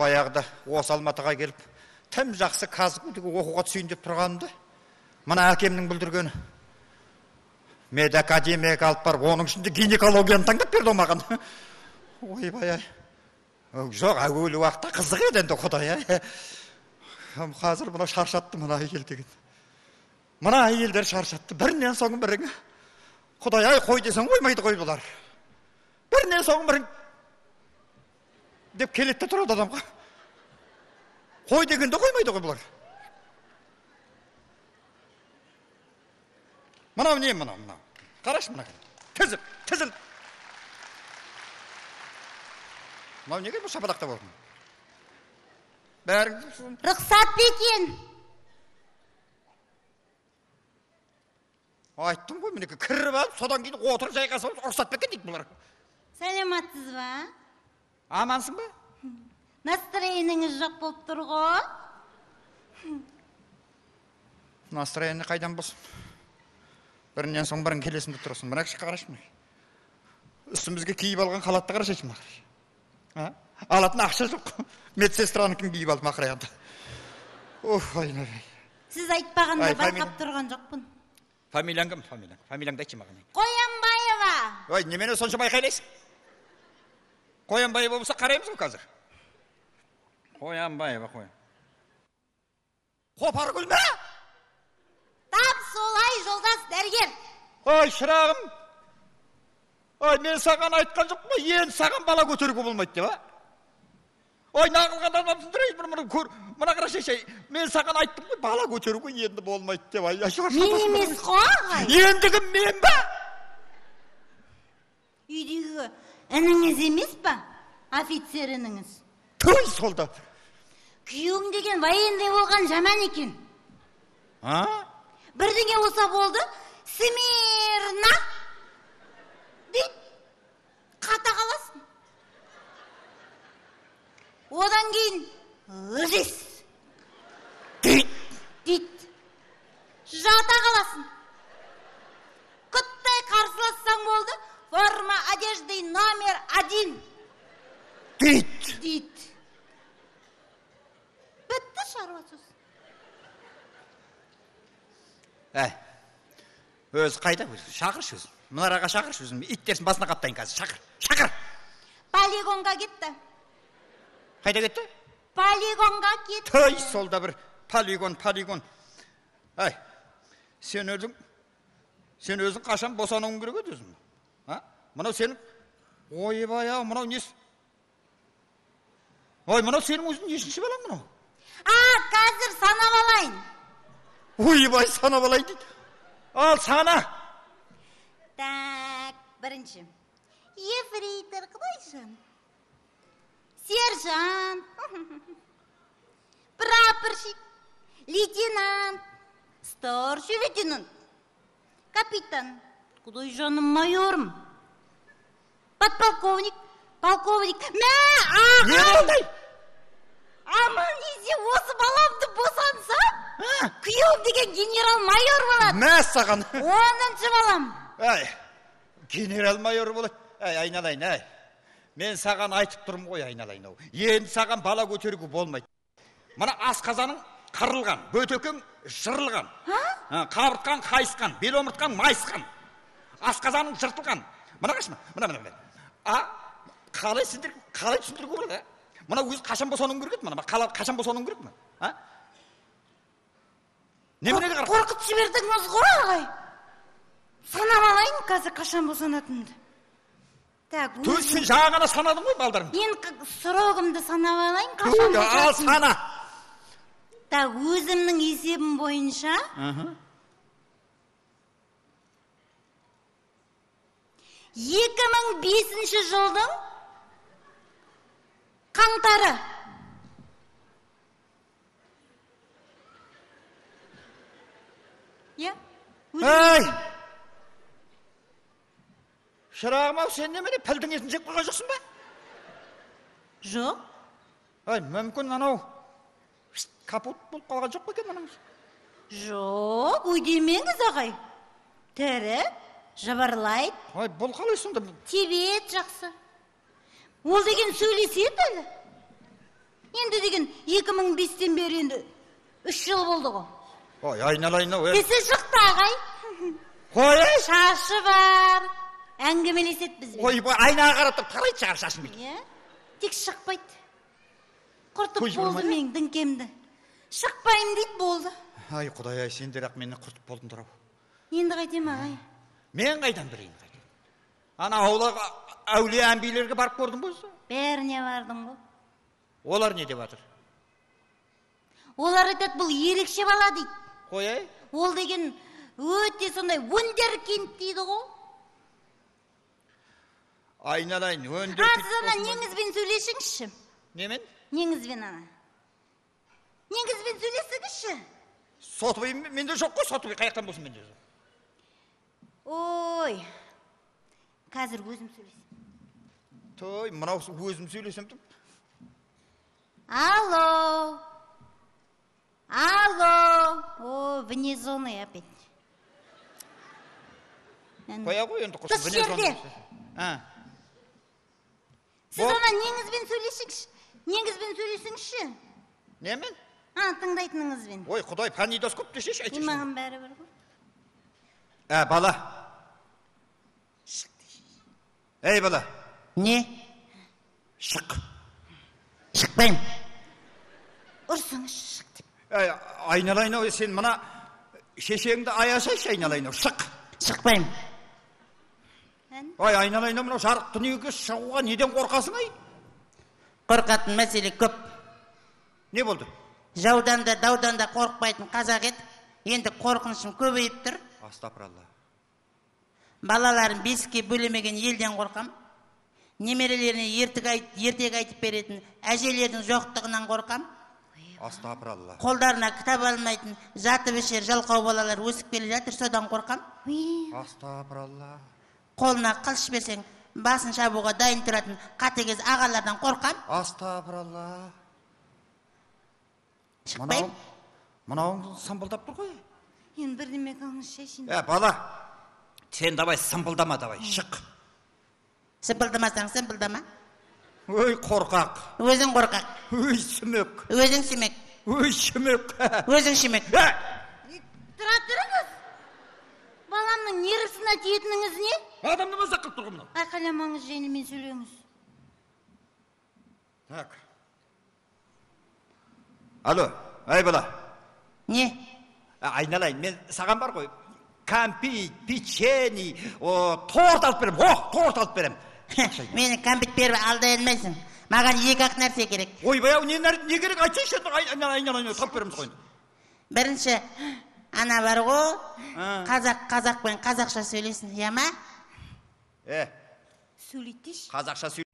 Баяғыда осы Алматыға келіп, тым жақсы КазГУ-ге оқуға түсейін деп тұрғанымды, мына әкемнің бүлдіргені. Медакадемияға алып барып, оның ішінде гинекологияны таңдап берді маған. Ойбай ай. Жоқ, әуелі уақытта қызық еді енді, құдай ай. Қазір мына шаршатты мына әйел деген. Мына әйелдер шаршатты. Бірінен соң бірің. Құдай ай, қой десең қоймайды ғой бұлар. Бірінен соң бірің деп келеді де тұрады адамға. Қой дегенде қоймайды ғой бұлар. Мынау не мынау, мынау? Қарашы мына. Тізіп, тізіл. Мынау неге бұл шапалақта болды? Бәрің Рұқсат бекен. Айттым ғой, мінекей кіріп алып, содан кейін отырып жайғасып алып, рұқсат бекен дейді бұлар. Сәлеметсіз ба? Амансың ба? Настроениеңіз жоқ болып тұр ғой. Настроение қайдан болсын? Бірінен соң бірің келесің деп тұрасың. Мына кіші қарашы мына. Үстімізге киіп алған халатты қарашы мына. Алатын ақша жоқ. Медсестраныкін киіп алдым ақыр аяғында. Оф, айналайын. Сіз айтпағанда байқап тұрған жоқпын. Фамилияң кім? Фамилияң. Фамилияңды айтшы маған. Қоянбаева. Ой, немене сонша байқайлайсың? Қоянбаева болса қараймыз ғой қазір. Қоянбаева, қоян. Қопаргүл ме? Тап солай, жолдас дәрігер. Ой, шырағым. Ой, мен саған айтқан жоқпын ба? Енді саған бала көтеруге болмайды деп, а? Ой, нағылған адамсың тұр, мына көр, мына қарашы, мен саған айттым ғой, бала көтеруге енді болмайды деп. Ай, мен емес қой, ағай. Ендігі мен ба? Үйдегі ініңіз емес па? Офицер ініңіз. Той солдат. Күйеуің деген военный болған жаман екен. А? Бірдеңе болса болды, смирно дейді, қата қаласың. Одан кейін ложись дейді, жата қаласың. Құттай қарсылассаң болды, форма одежды номер 1 дейді. Бітті шаруа сосын. Әй, өзі қайда өзі? Шақыршы өзін. Мұнараға шақыршы өзін. Иттерсін басына қаптайын қазір. Шақыр, шақыр. Полигонға кетті. Қайда кетті? Полигонға кетті. Той, сол да бір полигон, полигон. Әй, сен өзің қашан босануың керек еді өзің? А? Мынау сенің, ойбай ау, мынау несі? Ой, мынау сенің өзің нешінші балаң мынау? А, қазір санап алайын. Ойбай, санап алайын дейді. Ал, сана. Так, бірінші. Ефрейтор Құдайжан. Сержант. Прапорщик. Лейтенант. Старший лейтенант. Капитан. Құдайжаным майорым. Подполковник. Полковник. Мә, ағай! Не болды? Аман есен осы баламды босанса, күйеуім деген генерал-майор болады. Мә саған. 10-шы балам. Әй, генерал-майор болады. Әй, айналайын, әй. Мен саған айтып тұрмын ғой, айналайын ау. Енді саған бала көтеруге болмайды. Мына асқазаның қырылған, бөтекең жырылған, қабыртқан қайысқан, бел омыртқан майысқан, асқазаның жыртылған. Мына қарашы, мына, мына, мына. А, қалай сендер, қалай түсіндіруге болады, а? Мына өзі қашан босануың керек еді, мына қашан босануың керек мына? А? Неменеге қарап? Қорқытып жібердіңіз ғой, ағай. Санап алайын қазір қашан босанатынымды. Так, Төз, сен жаңа ғана санадың ғой балдарыңды. Мен срогымды санап алайын, қашан Ал, сана. Так, өзімнің есебім бойынша 2005 жылдың қаңтары. Иә? Ай! Шырағым ау, сен немене пілдің етін жеп қойған жоқсың ба? Жоқ. Ай, мүмкін анау капут болып қалған жоқ па екен анаң? Жоқ, өйдемеңіз ағай. Тірі, жыбырлайды. Ай, бұл қалай сонда? Тебет жақсы. Ол деген сөйлеседі әлі. 2005-тен бері енді 3 жыл болды ғой. Ой, айналайын ау. Тісі шықты, ағай. Қой, ей. Шашы бар. Әңгімелеседі бізбен. Ойбай, айнаға қарап тұрып тарайды шығар шашын бүйтіп. Иә. Тек шықпайды. Құртып Көз болды көрмейді. менің діңкемді. Шықпаймын дейді, болды. Ай, құдай ай, сендер ақ мені құртып болдыңдар ау. Енді қайтем, ағай? Мен қайдан білейін, қайтем? Ана аулаға әулие әмбиелерге барып көрдің бе өзі? Бәріне бардым ғой. Олар не деп жатыр? Олар айтады, бұл ерекше бала дейді. Қой, ай. Ол деген өте сондай вундеркинд дейді ғой. Айналайын, өндер. А, сіз ана неңізбен сөйлесіңізші. Немен? Неңізбен ана. Неңізбен сөйлесіңізші. Сотовый менде жоқ қой, сотовый қаяқтан болсын менде жоқ. Ой, қазір өзім сөйлесем. Той, мынау өзім сөйлесем деп. Алло. Алло. О, вне зоны опять. Қоя ғой енді құрсын. Тыс Вне зоны. жерде. А. Сіз ана неңізбен сөйлесіңізші. Неңізбен сөйлесіңізші. Немен? А, тыңдайтыныңызбен. Ой, құдай, панидоскоп десейші, Е, айтшы. маған бәрібір ғой. Ә, бала. Ей, бала. Не? Шық. Шықпаймын. Ұрсыңызшы, шық деп. Әй, айналайын ау, сен мына шешеңді аясайшы, айналайын ау, шық. Шықпаймын. Ән? Ой, айналайын ау, мынау жарық дүниеге шығуға неден қорқасың, ай? Қорқатын мәселе көп. Не болды? Жаудан да, даудан да қорықпайтын қазақ еді. Енді қорқынышым көбейіп тұр. Астапыралла. Балаларын бесікке бөлемеген елден қорқам. Немерелеріне ертек айтып беретін әжелердің жоқтығынан қорқам. Астапыралла. Қолдарына кітап алмайтын жатып ішер жалқау балалар өсіп келе жатыр, содан қорқам. Астапыралла. Қолына қылыш берсең, басын шабуға дайын тұратын қатыгез ағалардан қорқам. Астапыралла. Шықпаймын. Мынауың сымбылдап тұр ғой. Енді бірдеме қылыңызшы, шешін. Ә, бала, сен давай сымбылдама, давай, шық. Сымбылдамасаң, сымбылдама. Ой, қорқақ. Өзің қорқақ. Ой, сүмек. Өзің сүмек. Ой, сүмек. Өзің сүмек. Ә! Тұра тұрыңыз. Баламның нервісіне тиетініңіз не? Адамды мазақ қылып тұр ғой мынау. Айқайламаңыз, жайымен сөйлеңіз. Так. Алло, ай бала. Не? Айналайын, мен саған бар ғой. Кәмпит, печенье, торт алып берем. О, торт алып берем. Мені кәмпит беріп алдай алмайсың. Маған екі ақ нәрсе керек. Ойбай ау, не керек айтсайшы, айналайын, тауып береміз ғой. Бірінші, ана бар ғой, қазақ қазақпен қазақша сөйлесін, иә ма? Сөйлейді. Сөйлейді. Қазақша сөйлейді.